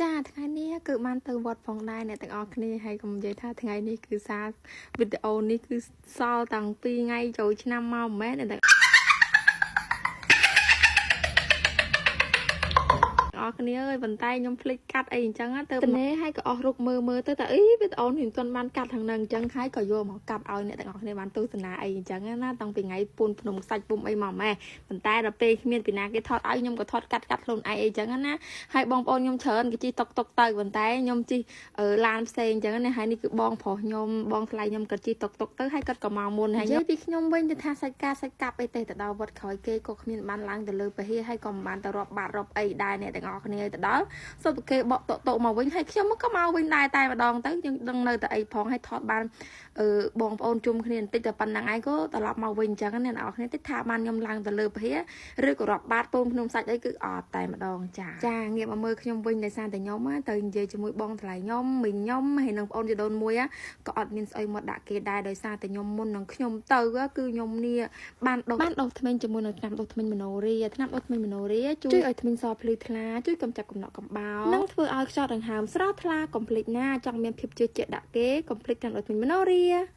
ចាថ្ងៃនេះគឺបានទៅវត្តផងដែរអ្នកទាំងអស់គ្នាហើយកុំនិយាយថាថ្ងៃនេះគឺសារវីដេអូនេះគឺសល់តាំងពីថ្ងៃចូលឆ្នាំមកមិនមែនអ្នកទាំងអស់គ្នាអើយប៉ុន្តែខ្ញុំភ្លេចកាត់អីអញ្ចឹងទៅតនេហើយក៏អស់រុកមើលមើលទៅតែអីវីដេអូនេះមិនទាន់បានកាត់ខាងហ្នឹងអញ្ចឹងហើយក៏យកមកកាត់ឲ្យអ្នកទាំងអស់គ្នាបានទស្សនាអីអញ្ចឹងណាតាំងពីថ្ងៃពូនភ្នំខ្សាច់ពុំអីមកម៉េះប៉ុន្តែដល់ពេលគ្មានពីណាគេថតឲ្យខ្ញុំក៏ថតកាត់កាត់ខ្លួនឯងអីអញ្ចឹងណាហើយបងប្អូនខ្ញុំច្រើនគេជិះតុកតុកទៅប៉ុន្តែខ្ញុំជិះឡានផ្សេងអញ្ចឹងណាហើយនេះគឺបងប្រុសខ្ញុំបងថ្លៃខ្ញុំក៏ជិះតុកតុកទៅហើយគាត់ក៏មកមុនហើយនិយាយពីខ្ញុំវិញទៅថាសាច់ការសាច់កាប់អីទេទៅដល់វត្តក្រោយគេក៏គ្មានបានឡើងទៅលើពហិហើយក៏មិនបានទៅរាប់បាតរាប់អីដែរអ្នកទាំងអស់គ្នាទៅដល់សុទ្ធគេបកតុកតុកមកវិញហើយខ្ញុំក៏មកវិញដែរតែម្ដងទៅយើងដឹងនៅតែអីផងហើយថតបានអឺបងប្អូនជុំគ្នាបន្តិចតែប៉ុណ្្នឹងឯងក៏ត្រឡប់មកវិញអញ្ចឹងអ្នកទាំងអស់គ្នាតិចថាបានខ្ញុំឡើងទៅលើពហិឬក៏រាប់បាតពូនភ្នំសាច់អីគឺអត់តែម្ដងចាចាងាកមកមើលខ្ញុំវិញដោយសារតែខ្ញុំទៅនិយាយជាមួយបងថ្លៃខ្ញុំមីងខ្ញុំហើយនឹងប្អូនជីដូនមួយក៏អត់មានស្អីមកដាក់គេដែរដោយសារតែខ្ញុំមុននឹងខ្ញុំទៅគឺខ្ញុំនេះបានដុសបានដុសធ្មេញជាមួយនឹងថ្នាំដុសធ្មេញមនោរីថ្នាំដុសធ្មេញមនោរីជួយឲ្យធ្មេញសភ្លឺថ្លាជួយកម្ចាត់កំណកកំបោរនិងធ្វើឲ្យខ្យល់ដង្ហើមស្រស់ថ្លាកុំភ្លេចណាចង់មានភាពជឿជាក់ដាក់គេកុំភ្លេចថ្នាំដុសធ្មេញមនោរី។